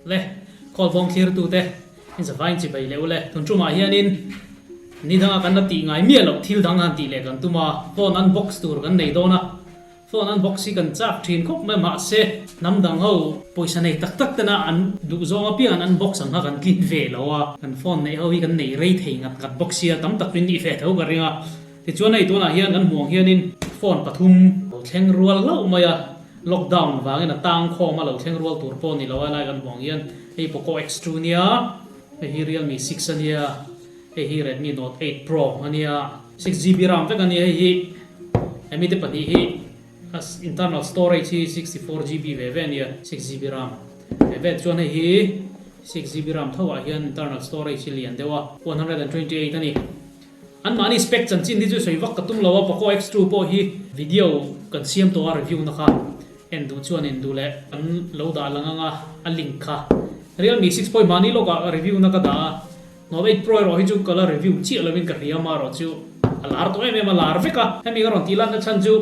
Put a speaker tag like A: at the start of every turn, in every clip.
A: Le, Khawlbawng thlirtute in zavai in chibai leh u le. Tun tumah hianin ni danga kan la tih ngai miah loh thil dang han tih leh kan tum a, phone unbox tur kan nei dawn a. Phone unbox hi kan chak thin khawp mai mahse hnam dang ho pawisa nei tak tak tena an duh zawng apiang an unbox ang kha kan tlin ve lo a, kan phone neih ho hi kan nei rei thei ngat ngat bawk sia tam tak chu in nih ve tho ka ring a. Tichuan hei tunah hian kan hmuh ang hianin phone pathum lo thleng rual hlauh mai a, lockdown vangin a tang khawm a lo thleng rual tur pawh a ni lo a, helai kan hmuh ang hian hei Poco X two nia, hei hi Realme 6 a nia, hei hi Redmi Note 8 Pro a nia, 6GB ram vek a nia hei hi hemi te pahnih hi a internal storage hi 64GB ve ve a nia, 6GB ram ve ve chuan hei hi 6GB ram tho ah hian internal storage hi lian deuh a, 128 a ni. Anmahni spec chanchin hi chu sawi vak ka tum lo a, Poco X2 pawh hi video kan siam tawh a review na kha en duh chuan en duh leh kan lo dah lang ang a, a link kha Realme 6 pawh hi mahni lawkah review na ka dah a, Note 8 Pro erawh hi chu ka la review chiah lovin ka hria amaherawh chu a lar tawh em em a, lar vek a, hemi ka rawn tih lan na chhan chu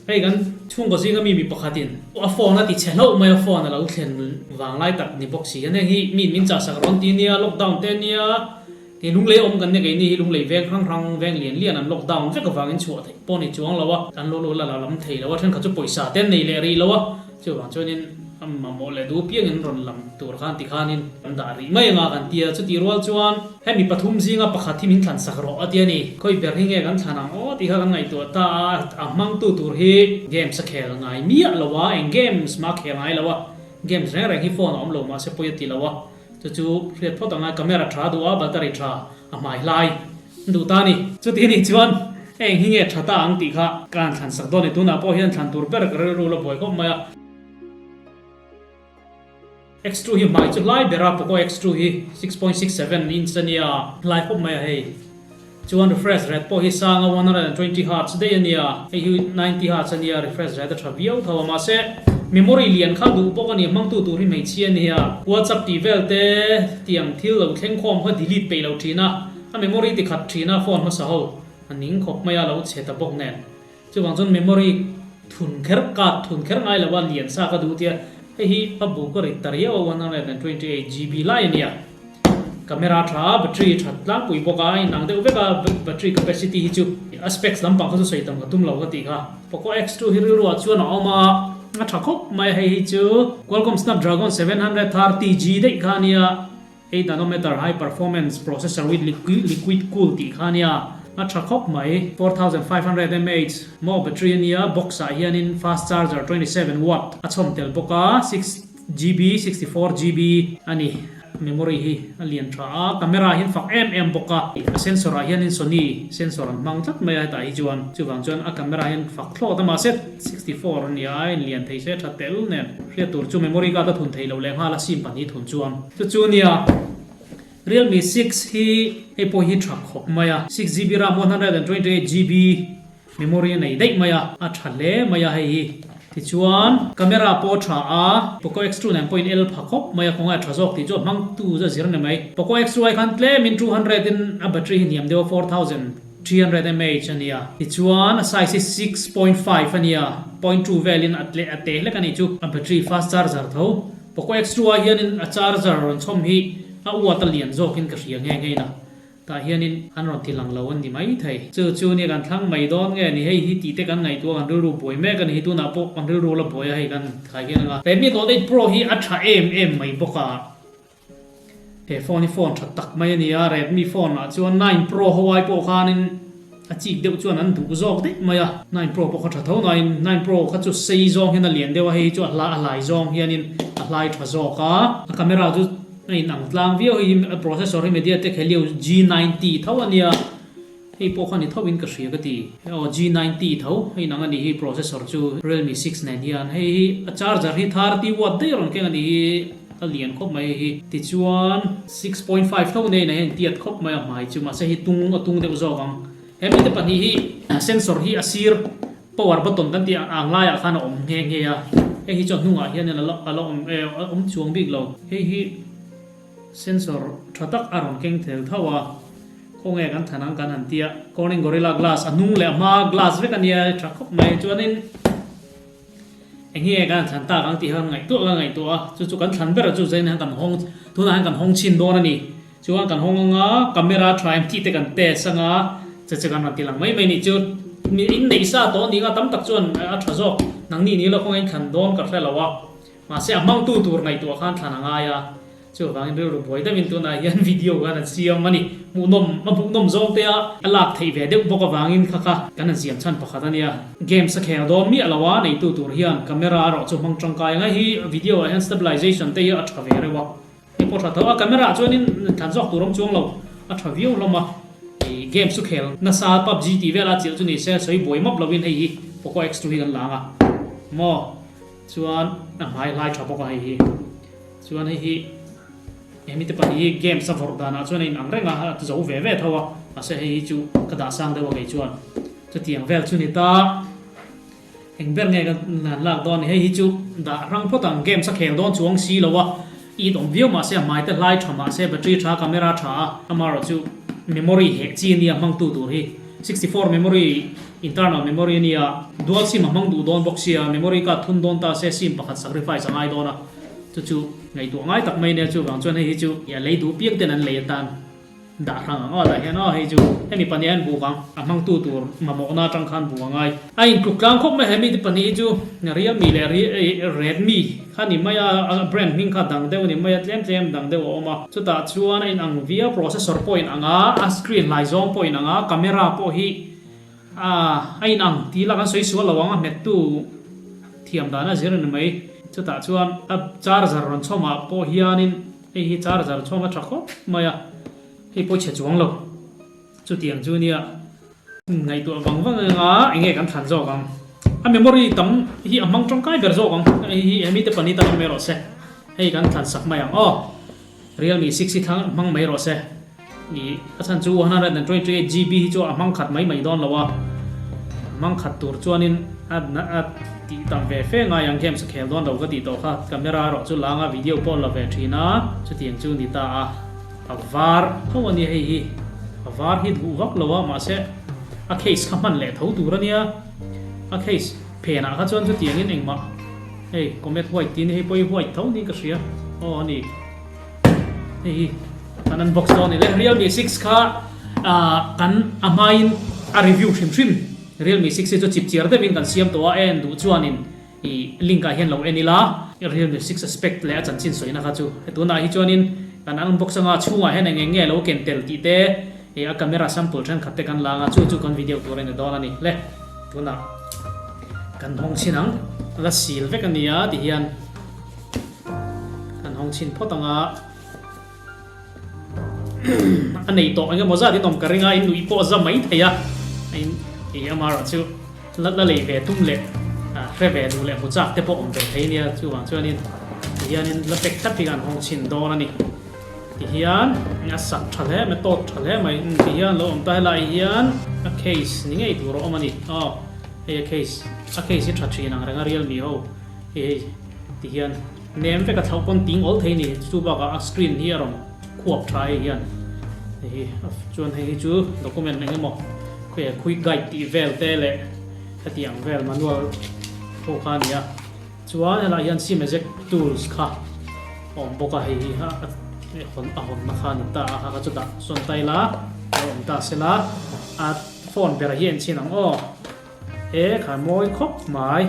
A: hei kan chhungkaw zinga mi mi pakhatin a phone a ti chhe hlauh mai a, phone a lo thlen vanglai tak ni bawk si hian heng hi mi min chahsak rawn ti nia, lockdown te nia. He lunglei awm kan nia keini hi lunglei veng hrang hrang veng lian lian an lockdown vek avangin chhuah theih pawh a ni chuang lo a, kan lo lo la la lam thei lo a, thenkhat chu pawisa te an nei leh rih lo a, chuvang chuanin a mamawh leh duh piangin rawn lam tur khan tikhanin kan dah rih mai anga kan ti a, chutih rual chuan hemi pathum zinga pakhat hi min thlan sak rawh a ti a ni, khawi ber hi nge kan thlan ang aw tih kha kan ngaihtuah ta a, a hmangtu tur hi games a khel ngai miah lo a, eng games mah a khel ngai lo a, games reng reng hi phone a awm lo mahse pawi a ti lo a. Chu chu hriat phawt ang a, camera tha duh a, battery tha a hmai hlai duh ta a ni. Chuti nih chuan heng hi nge tha ta ang tih kha ka han thlan sak dawn a ni. Tunah pawh hian thlan tur ber ka rilru la buai khawp mai a. X2 hi hmai chu hlai ber a, Poco X2 hi 6.67 inch a nia, hlai khawp mai a hei. Chuan refresh rate pawh hi sang a, 120 hertz daih a nia, hei hi 90 hertz a nia, refresh rate a tha viau tho a, mahse memory lian kha duh bawk a ni, hmangtu tur hi hmeichhia a nia, WhatsApp tih vel te tiang thil lo thleng khawm kha delete peih lo thin a, a memory ti khat thin a, phone hmasa ho a ning khawp mai a, lo chhe ta bawk nen. Chuvang chuan memory thun kher, card thun kher ngai lo a, lian sa ka duh tia, hei hi a bu ka rit ta riau a, 128 GB lai a nia. Camera tha a, battery tha tlangpui bawk a, a inang deuh vek a, battery capacity hi chu a specs lampang kha chu sawi tam ka tum lo ka tih kha. Poco X2 hi rilruah chuan a awm a, a tha khawp mai a, hei hi chu Qualcomm Snapdragon 730G daih kha a nia. 8 nanometer high performance processor with liquid cool tih kha ania, a tha khawp mai. 4500 mAh maw battery ania, box ah hianin fast charger 27 watt a chhawm tel bawk a, 6GB 64GB a ni. Memory hi a lian tha a, camera hian fak em em bawk a, a sensor ah hianin Sony sensor an hmang tlat mai a hetah hi chuan, chuvang chuan a camera hian fak thlawt a mahse 64 ania a inlian thei se tha tel nen hriat tur chu memory card a thun thei lo lehnghal a sim pahnih thun chuan. Chu chu nia, Realme 6 hi hei pawh hi tha khawp mai a, 6GB ram 128GB memory a nei daih mai a, a tha hle mai a hei hi. Tichuan, camera pawh a tha a, Poco X2 nen pawhin el pha khawp mai a, khawngaih a tha zawk tih chu a hmangtu a zir ni mai. Poco X2 ai khan tlemin 200 in a battery hi hniam deuh a, 4300 mAh a nia. Tichuan, a size hi 6.5 a nia, 0.2 velin a tle a te hlek a nih chu. A battery fast charger tho. Poco X2 ah hianin a charger rawn chhawm hi a uat a lian zawkin ka hria nghe nghe na. Tah hianin an rawn ti lang lo an ni mai thei. Chu chu nia kan thlang mai dawn nge ni hei hi tih te kan ngaihtuah kan rilru buai mek a ni hi tunah pawh kan rilru la buai a hei kan khai hian anga Redmi Note 8 Pro hi a tha em em mai bawk a. He phone hi phone tha tak mai a ni a, Redmi phone ah chuan 9 Pro ho ai pawh khanin A chik deuh chuan an duh zawk daih mai a, Nine Pro pawh kha tha tho nain Nine Pro kha chu sei zawng hian a lian deuh a, hei hi chu a hla a hlai zawng hianin a hlai tha zawk a, a camera chu a inang tlang viau hei hi a processor hi MediaTek Helio G90 tho a nia, hei pawh kha ni tho in ka hria ka ti, aw G90 tho a inang a nih hi processor chu Realme 6 nen hian, hei hi a charger hi 30 watt daih a rawn keng a nih hi a lian khawp mai hei hi, tichuan. 6.5 tho nei na hian tiat khawp mai a hmai chu mahse hi tung a tung deuh zawk ang. He mite pahnih hi sensor hi a sir power button kan tih ang laiah khan a awm nghe nghe a, hei hi chu a hnungah hianin a la a la awm e a awm chuang bik lo. Hei hi sensor tha tak a rawn keng tel tho a, khawnge kan than ang kan han tia Corning Gorilla Glass a hnung leh a hma glass vek a nia tha khawp mai chuanin. Eng nge kan thlan tak ang tih kha kan ngaihtuah kan ngaihtuah a, chu chu kan thlan ber chu zain hian kan hawng tunah hian kan hawng chhin dawn a ni. Chuan kan hawng anga camera tha em tih te kan test anga che che kan rawn ti lang mai mai nih chu. Mi in neih sa tawh a nih nga tam tak chuan a tha zawk nangni ni lo kawng a in thlan dawn ka hre lo a, mahse a hmangtu tur ngaihtuah khan thlan a ngai a. Chuvangin rilru buai deuhin tunah hian video khan an siam a ni. Hmuhnawm, a hmuhnawm zawng te a a lak theih ve deuh bawk avangin kha kha kan han siam chhan pakhat a nia. Games a khel dawn miah lo a, neitu tur hian camera erawh chu hmang tangkai ang a, hei video ah hian stabilization te hi a tha ve reuh a. Hei pawh tha tho a, camera ah chuanin thlan zawk tur awm chuang lo, a tha viau hlawm a. Ih games chu khel nasa PUBG tih vel a chilh chu ni se sawi buai map lovin hei hi Poco X2 hi kan la ang a maw chuan a hmai hlai tha bawk a hei hi. Chuan hei hi hemi te pahnih hi games a vawrh danah chuan a inang reng a, a zo ve ve tho a, mahse hei hi chu ka dah sang deuh a kei chuan chutiang vel chu ni ta. Eng ber nge ka han lak dawn ni, hei hi chu dah rang phawt ang, games a khel dawn chuang si lo a, it awm viau mahse a hmai te hlai tha mahse battery tha camera tha a, amaherawhchu memory heh chi ania hmangtu tur hi 64 memory internal memory ania dual sim a hmang duh dawn bawk sia, memory card thun dawn ta se sim pakhat sacrifice a ngai dawn a. Chu chu ngaihtuah ngai tak mai nia chuvang chuan hei hi chu a lei duh piang ten an lei atan dah hrang ang aw tah hian aw hei chu hemi pahnih hian buk ang a hmangtu tur mamawhna atang khan buk a ngai. A intluk tlang khawp mai hemi te pahnih hi chu Realme leh Redmi kha ni mai a a brand hming kha dang deuh a ni mai a tlem tlem dang deuh a awm a chutah chuan a inang viau processor pawh a inang a a screen hlai zawng pawh a inang a camera pawh hi A, a inang tih lah kan sawi sual lo ang a hmettu thiam dan a zir a ni mai. Chutah chuan a charger rawn chhawmah pawh hianin hei hi charger chhawm a tha khawp mai a, hei pawh chhe chuang lo. Chutiang chu nia ngaihtuah vang vang anga eng nge kan thlan zawk ang. A memory tam hi a hmang tangkai ber zawk ang. Hei hi hemi te pahnih tan awm mai rawh se. Hei kan thlan sak mai ang aw. Realme 6 hi thlang hmang mai rawh se. Ih, a chhan chu 128 GB hi chu a hmang khat mai mai dawn lo a, hmang khat tur chuanin a a tih tam ve fe ngai ang games a khel dawn lo ka tih tawh kha, camera erawh chu langa video pawh la ve thin a, chutiang chu ni ta a, a var tho a nia hei hi, a var hi duh vak lo a mahse a case kha hman leh tho tur a nia, a case phenah kha chuan chutiangin engmah hei comet white tih a ni hei pawh hi white tho niin ka hria aw a ni. Hei hi kan unbox dawn a ni le. Realme 6 kha kan a hmain a review hrim hrim. Realme 6 hi chu chip chiar deuhin kan siam tawh a, a en duh chuanin ih link ah hian lo en ila. Realme 6 aspect leh a chanchin sawina kha chu tunah hi chuanin kan unbox anga chhungah hian eng eng nge lo ken tel tih te ih a camera sample thenkhat te kan la anga chu chu kan video tur a ni dawn a ni le. Tunah kan hawng chhin ang, la sil vek a nia tihian. Kan hawng chhin phawt ang a, a nei tawh eng emaw zat in awm ka ring a, in nuih pawh a za mai thei a, a in ih amaherawh chu la la lei ve tum leh hre ve duh leh hmu chak te pawh awm ve thei nia chuvang chuanin tihianin la pek thlap hi kan hawng chhin dawn a ni. Tihian a sak tha hle mai, tawt tha hle mai, tihian lo awm ta helai hian a case ni ngei tur a awm a ni, aw hei a case, a case hi tha thin ang reng a Realme ho. Hei hei ti hian nem vek a thlauh pawn ting awl thei a ni chu bakah a screen hi a rawn khuap tha hei hian hei hi chuan hei hi chu document eng emaw khawi quick guide tih vel te leh heti ang vel manual ho kha a ni a chuan helaiah hian sim eject tools kha a awm bawk a hei hi a hawn a hawnna kha a ni ta a kha kha chu dah sawn ta ila a awm ta sela a phone ber hi a enchhin ang aw he kha mawi khawp mai.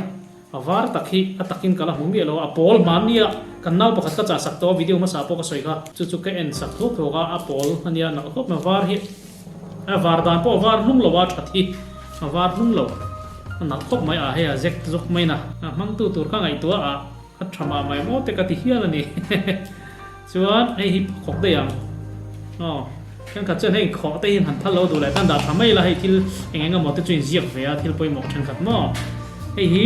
A: A var tak hi a takin ka la hmu miah lo a, a pawl hmannia kan nau pakhat ka chah sak tawh a video hmasa pawh ka sawi kha, chu chu ka en sak thuak thuak a, a pawl ania nalh khawp mai, a var hi a var dan pawh a var hlum lo a that hi a var hlum lo a nalh khawp mai a hei a zek zawk mai na, a hmangtu tur ka ngaihtuah a a tha mah mai maw te ka ti hial a ni chuan hei hi khawk daih ang aw thenkhat chuan hei khawh te hian han phal lo duh leh tan dah tha mai la hei thil eng eng emaw te chu inziak ve a thil pawimawh thenkhat maw hei hi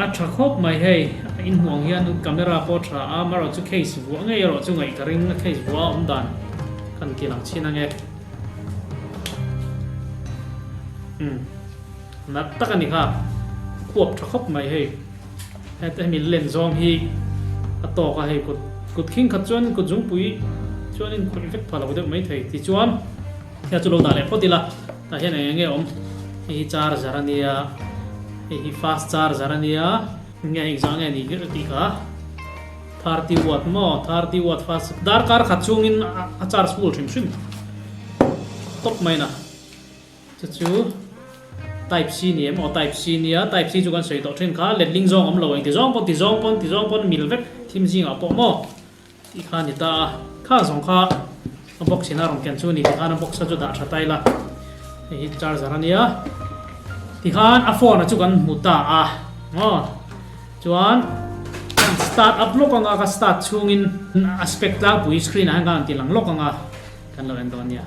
A: a tha khawp mai hei a inhmuh ang hian camera pawh a tha a amaherawh chu case vuah ngei erawh chu ngaih ka ring a case vuah a awm dan kan ti lang chhin ange umm nalh tak a ni kha khuap tha khawp mai hei. Heta hemi len zawng hi a tawk a, hei kut kut khing khat chuan kut zungpui chuan in khawih vek pha lo deuh mai thei tichuan hei chu lo dah leh phawt ila tah hian eng eng nge awm hei hi charger a nia hei hi fast charger a nia. Nge engzah nge ni tih kha 30 watt maw 30 watt fast darkar khat chungin a charge full hrim hrim tawp mai na chu chu type C ni em aw type C nia type C chu kan sawi tawh thin kha letling zawng awm lo eng ti zawng pawn ti zawng pawn ti zawng pawn mil vek thim zingah pawh maw tih kha a ni ta a kha zawng kha a box in a rawn ken chu a ni tikhan a box a chu dah tha ta ila hei hi charger a nia tikhan a phone a chu kan hmu ta a maw chuan kan start up lawk anga ka start chhungin a spec tlangpui screen ah hian kan rawn ti lang lawk anga kan lo en dawn nia.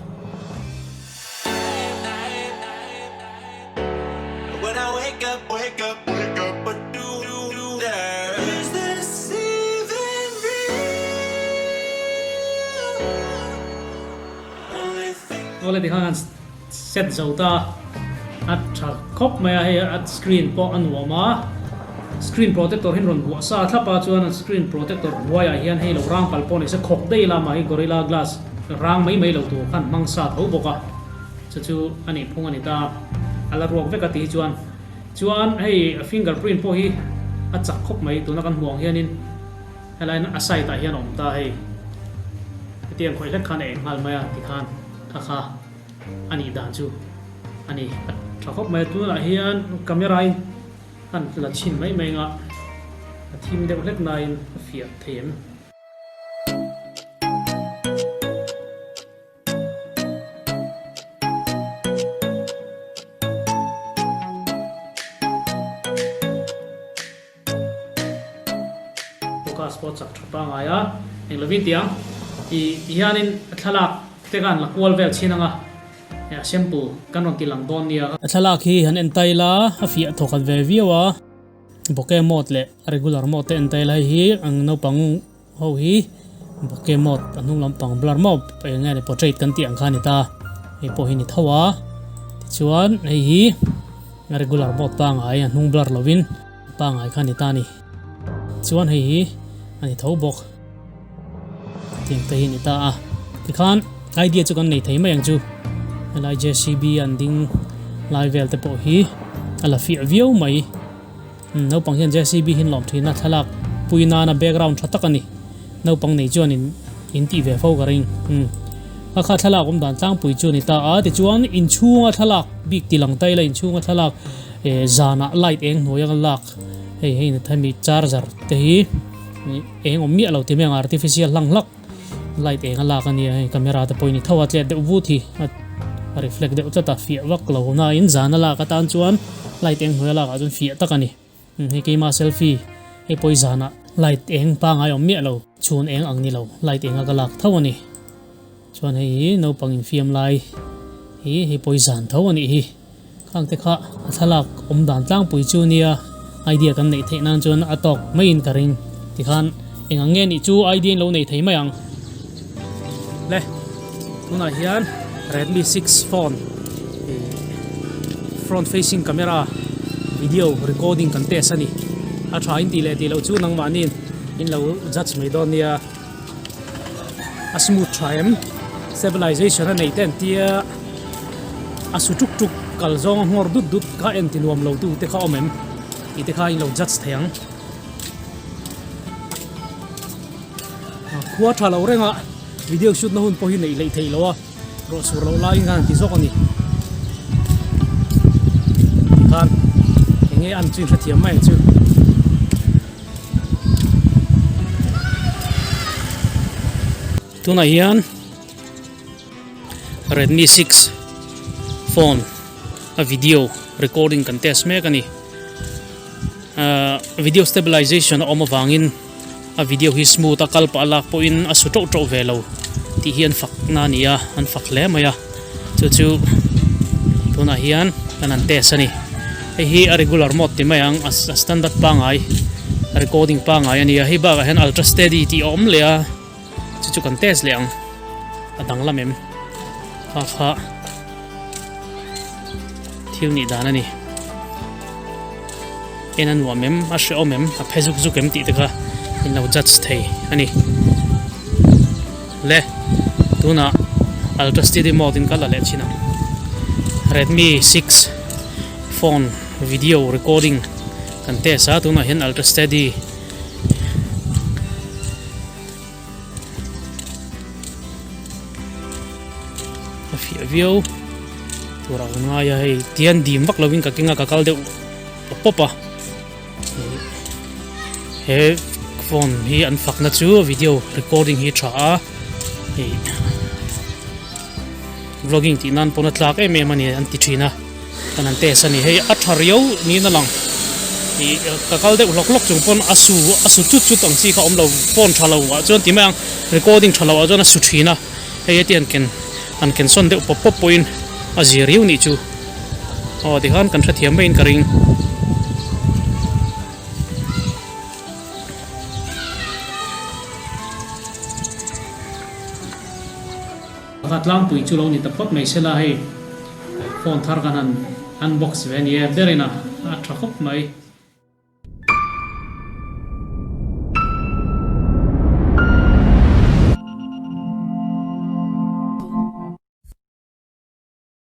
A: Awle tikhan kan set zo ta a tha khawp mai a hei a screen pawh a nuam a screen protector hi an rawn buah sa thlap a chuan a screen protector hnuaiah hian hei lo rang palh pawh ni se khawk daih lamah hi gorilla glass rang mai mai lo tur khan hmang sa tho bawk a. Chu chu a nih phung a ni ta. A la ruak vek a tih hi chuan. Chuan hei finger print pawh hi a chak khawp mai tuna kan hmuh ang hianin helaiin a side ah hian a awm ta hei. Hetiang khawih hlek khan a eng nghal mai a tikhan kha kha a nih dan chu a ni. A tha khawp mai a tunah hian camera in kan la chhin mai mai anga a thim deuh hlek nain a fiah thei em. Focus pawh chak tha pangai a, eng lovin tiang ti hianin thlalak te khan la kual vel chhin anga a sample kan rawn ti lang dawn nia. A thlalak hi han en tai la a fiah thawkhat ve viau a, bokeh mode leh regular mode te en tai la hei hi ang naupang Ho hi bokeh mode a hnung lampang blur maw eng nge ni portrait kan tih ang kha a ni ta hei pawh hi ni tho a tichuan hei hi regular mode pangai a hnung blur lovin pangai kha a ni ta a ni chuan hei hi a ni tho bawk tiang te hi a ni ta a tikhan idea chu kan nei thei mai ang chu helai J_C_B an ding lai vel te pawh hi a la fiah viau mai. Naupang hian JCB hi an lawm thin a, thlalak pui nana background tha tak a ni. Naupang nei chuan in in tih ve fo ka ring. Umm. A kha thlalak awm dan tlangpui chu a ni ta a, tichuan inchhunga thlalak bik ti lang ta ila inchhunga thlalak eh zanah light eng hnuai anga lak hei hei hemi charger te hi eng awm miah lo ti mai ang artificial hlang hlak light eng a lak a nia hei camera te pawh hi ni tho a tlet deuh vut hi a reflect deuh tlat a fiah vak lo nain zan a lak atan chuan light eng hnuai a lakah chuan fiah tak a ni hei keima selfie hei pawh hi zanah light eng pangai awm miah lo chhun eng ang ni lo light eng a ka lak tho a ni chuan hei hi naupang infiam lai hi hei pawh hi zan tho a nih hi khang te kha a thlalak awm dan tlangpui chu nia idea kan neih theih nan chuan a tawk maiin ka ring tikhan eng ang nge nih chu idea in lo nei thei mai ang le tunah hian Redmi 6 phone front facing camera video recording kan test a ni a tha in tih leh tih loh chu nangmahni in lo judge mai dawn nia a smooth tha em stabilization a nei te an tia a su tuk tuk kal zawng a nghawr dut dut kha en ti nuam lo tu te kha awm em tih te kha in lo judge thei ang khua tha lo reng a video shoot na hun pawh hi neih hleih theih loh a rawh sur loh laiin khan an ti zawk a ni tikhan eng nge an chu in hrethiam mai ang chu. Tunah hian Redmi 6 phone a video recording kan test mek a ni. Ahh video stabilization a awm avangin a video hi smooth a kal pah lak pawhin a su teuh teuh ve lo tih hi an fak na a ni a an fak hle mai a chu chu tunah hian kan han test a ni. Hei hi a regular mode ti mai ang a standard pangai recording pangai a ni a hei bakah hian ultra steady tih a awm leh a chu chu kan test leh ang a danglam em kha kha thil nih dan a ni en a nuam em a hrehawm em a phe zuk zuk em tih te kha in lo judge thei a ni le tunah ultra steady mode in ka la leh thin ang Redmi 6 phone video recording. Kan test a tunah hian ultra steady a fiah viau turah ka ngai a hei tian dim vak lovin ka keng a ka kal deuh pawp pawp a he phone hi an fakna chu video recording hi tha a hei vlogging tih nan pawn a tlak em em a ni an ti thin a kan han test a ni hei a tha riau niin a lang ih ka kal deuh hlawk hlawk chung pawn a su a su chut chut ang chi kha a awm lo phone tha lo ah chuan ti mai ang recording tha lo ah chuan a su thin a hei heti an ken an ken sawn deuh pawp pawp pawhin a zir riau nih chu aw tikhan kan hrethiam maiin ka ring. Pakhat tlangpui chu lo ni ta phawt mai sela hei phone thar kan han unbox ve a ni e berin a a tha khawp mai.